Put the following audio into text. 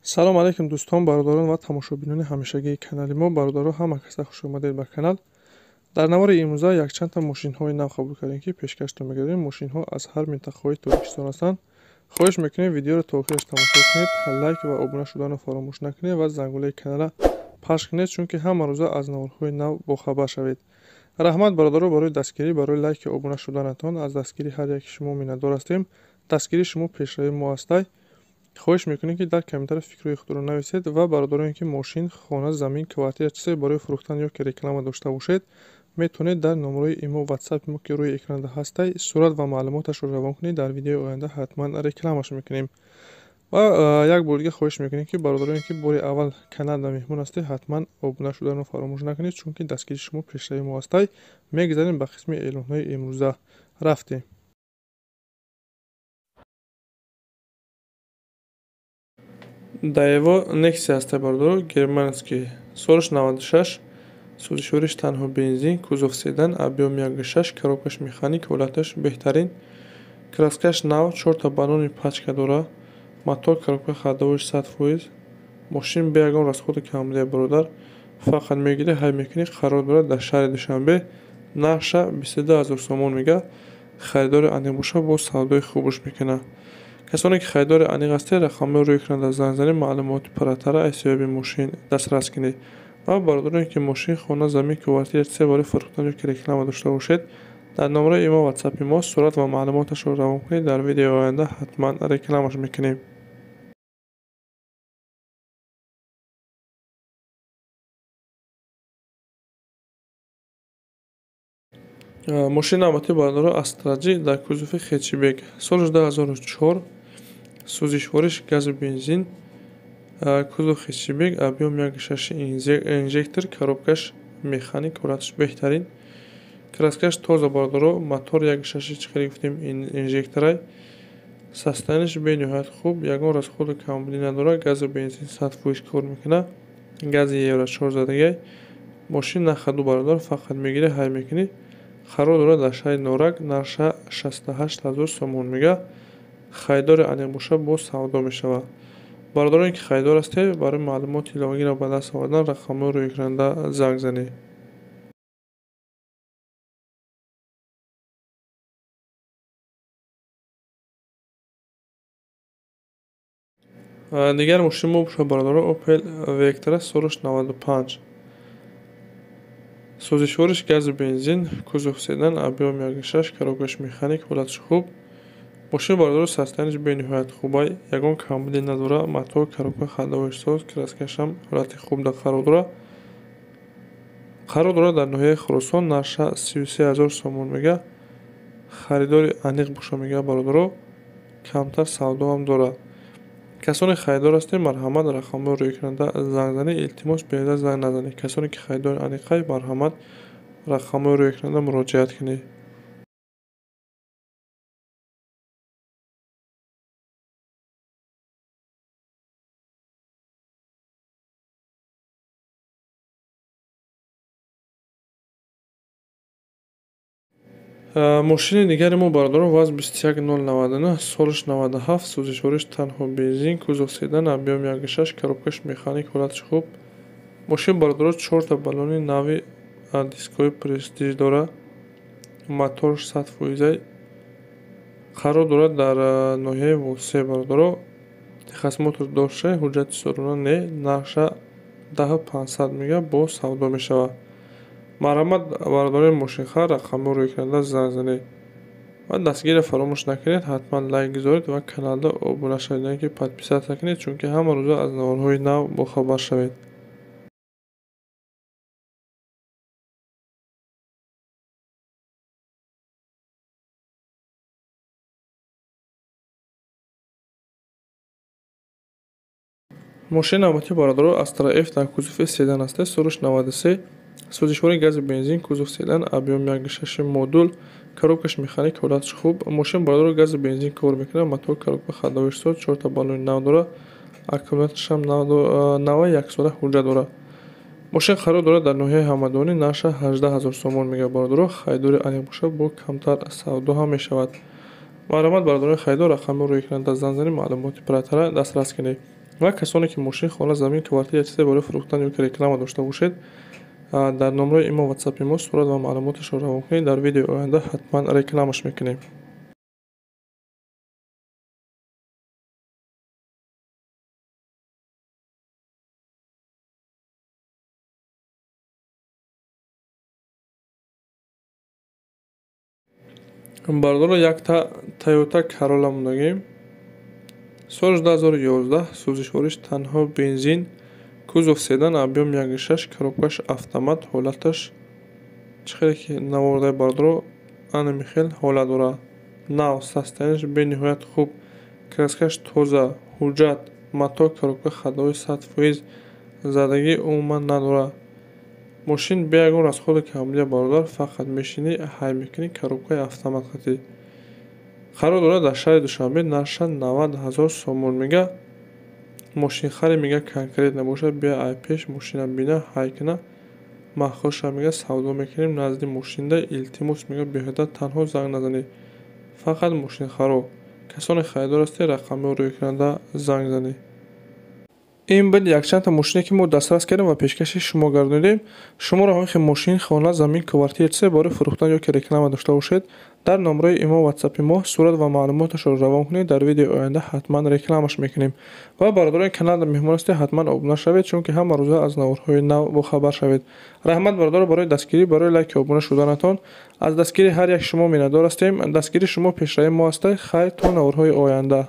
Салом алейкум дӯстон, бародарон ва тамошобинони ҳамешагии канали мо. Бародаро, ҳама каса хуш омадед ба канал. Дар навори имрӯза якчандта мошинҳои нав қабул кардем, ки пешкаштон мегардем. Мошинҳо аз ҳар минтақаҳои Тоҷикистон ҳастанд. Хоҳиш мекунем, видеоро то охираш тамошо кунед, лайк ва обуна шуданро фаромӯш накунед ва зангулаи каналро пахш кунед, чунки ҳама рӯза аз наворҳои нав бохабар шавед. Раҳмат, бародаро, барои дастгирӣ, барои лайки обуна шуданатон. Аз дастгирии ҳар яки шумо миннатдор ҳастем. Дастгирии шумо пешравии мо ҳастай. Хоҳиш мекунем, ки дар комментария фикрҳои худро нависед ва бародароне, ки мошин, хона, замин, квартира, чизе барои фурӯхтан ё ки реклама дошта бошед, метавонед дар номерои имо, ватсапи мо, ки рӯи экранда ҳастай, сурат ва маълумоташро равон кунед. Дар видеои оянда ҳатман рекламаш мекунем. Ва як бор дига хоҳиш мекунем, ки бародароне, ки бори аввал каналда меҳмон ҳастед, ҳатман обуна шуданро фаромӯш накунед, чунки дастгирии шумо пешравии мо ҳастай. Мегузарем ба қисми эълонҳои имрӯза. Рафтем. Daewoo Nexia ҳастай, бародаро, германский, солаш 96, сӯзишвориш танҳо бензин, кузов седан, объём 1,6, коробкаш механик, ҳолаташ беҳтарин, краскаш нав, чорта баллони пачка дора, мотор, коробка ходовоиш 100%. Мошин бе ягон расходи камбудия, бародар, фақат мегирӣ, ҳай мекунӣ. Қарор дорад дар шаҳри Душанбе, нархша 22 000 сомон мега. Харидори аниқ боша, боз савдои хубш мекунад. Касоне ки харидори аниқ ҳастед, рақамҳои рӯи экранда занг занед, маълумоти пурратара аз ҳисоби мошин дастрас кунед. Ва бародароне, ки мошин, хона, замин, квартира, чизе барои фурӯхтан ё ки реклама дошта бошед, дар номерои имо, ватсапи мо сурат ва маълумоташро равон кунед. Дар видеои оянда ҳатман рекламаш мекунем. Мошини навбатӣ, бародаро, Астра Ҷи дар кузови хэтчбек, соли 2004, сӯзишвориш газу бензин, кузов хэтчбек, объём 1,6, инжектор, коробкаш механик, ҳолаташ беҳтарин, краскаш тоза, бародаро, мотор 1,6, чӣ хеле гуфтем, инжекторай, состояниеш бениҳоят хуб, ягон расходу камбудӣ надорад, газу бензин 100% кор мекунад, гази евро 4 задагай. Мошин на ходу, бародар, фақат мегирӣ, ҳай мекунӣ. Қарор дорад дар шаҳри Норак, нархша 68 000 сомон мега. Харидори аниқ боша, боз савдо мешавад. Бародароне ки харидор ҳастед, барои маълумоти иловагиро ба даст овардан рақамҳои рӯи экранда занг занед. Дигар мошини мо бошад, бародаро, Opel Vectra, солаш 95, сӯзишвориш газу бензин, кузов седан, объём 1,6, коробкаш механик, ҳолаташ хуб. Мошин, бародаро, состояниеш бениҳоят хубай, ягон камбудӣ надорад, мотор, коробка ходовоиш соз, краскашам ҳолати хуб қарор дорад. Қарор дорад дар ноҳияи Хуросон, нархша 33 000 сомон мега. Харидори аниқ боша, мега, бародаро, камтар савдо ҳам дорад. Касоне харидор ҳастед, марҳамат, рақамҳои рӯи экранда занг занед. Илтимос, беҳуда занг назанед. Касоне ки харидори аниқай, марҳамат, рақамҳои рӯи экранда муроҷиат кунед. Мошини дигари мо, бародарон, ВАЗ 21099, солаш 97, сӯзишвориш танҳо бензин, кузов седан, объём 1,6, коробкаш механик, ҳолаташ хуб. Мошин, бародаро, чорта баллони нави дискҳои престиж дорад, моторш 100%. Қарор дорад дар ноҳияи Восе, бародаро, техосмотр дошта, ҳуҷҷати солона не, нархша 10 500 мега, боз савдо мешавад. Марҳамат, бародарони мошинхар, рақамҳоро рӯи экранда занг занед ва дастгириро фаромӯш накунед, ҳатман лайк гузоред ва каналда обуна шавед, яъне ки подписаться кунед, чунки ҳама рӯза аз наворҳои нав бохабар шавед. Мошини навбатӣ, бародаро, Астра Ф дар кузови седан аст, солаш 93, сӯзишвори гази бензин, кузов седан, объём 1,6 модул, коробкаш механик, ҳолаташ хуб. Мошин, бародаро, гази бензин кор мекунад, мотор, коробка ходовоиш соз, чорта баллони нав дорад, аккумуляторшам нава, яксола ҳуҷҷат дорад. Мошин қарор дорад дар ноҳияи Ҳамадонӣ, нархша 18 000 сомон мега, бародаро, харидори аниқ бошад, бо камтар савдо ҳам мешавад. Марҳамат, бародарони харидор, рақамҳоро рӯи экранда занг занед, маълумоти пурратара дастрас кунед. Ва касоне ки мошин, хона, замин, квартира я чизе барои фурӯхтан ё ки реклама дошта бошед, дар номраи имо ватсапи мо сурат ва маълумоташро равон кунед. Дар видеои оянда ҳатман рекламаш мекунем. Бародаро, якта Toyota Corolla мондагем. Соли 2011, сӯзишвориш танҳо бензин, кузов седан, объём 1,6, коробкаш автомат, ҳолаташ чӣ хеле ки навордаи бародаро, анами хел ҳолат дорад. Нав, состоянияш бениҳоят хуб, краскаш тоза, ҳуҷҷат, мотор, коробка ходовой 100%, задагӣ умуман надорад. Мошин бе ягон расходи камбудия бародар, фақат мешинӣ, ҳай мекунӣ, коробкаи автомат қатӣ. Қарор дорад дар шаҳри Душанбе, нархша 90 ҳазор сомон мега. Мошинхаре мега конкрет набошад, бия ай пеш мошина бина, ҳай кина, махоша мега савдо мекунем назди мошинда, илтимос мега беҳуда танҳо занг назанед. Фақат мошинхаро. Касоне харидор ҳастед, рақамҳоро рӯй кунанда занг занед. Ин буд якчандта мошине ки мо дастрас кардем ва пешкаши шумо гардонидем. Шуморо ҳамин хел мошин, хона, замин, квартира, чизе барои фурӯхтан ё ки реклама дошта бошед, дар номраи имо ватсапи мо сурат ва маълумоташро равон кунед. Дар видеои оянда ҳатман рекламаш мекунем. Ва бародарони канал меҳмон ҳастед, ҳатман обуна шавед, чунки ҳама рӯза аз наворҳои нав бохабар шавед. Раҳмат бародаро барои дастгирӣ, барои лайки обуна шуданатон. Аз дастгирии ҳар як шумо миннатдор ҳастем. Дастгирии шумо пешравии мо аст. Хайр, то наворҳои оянда.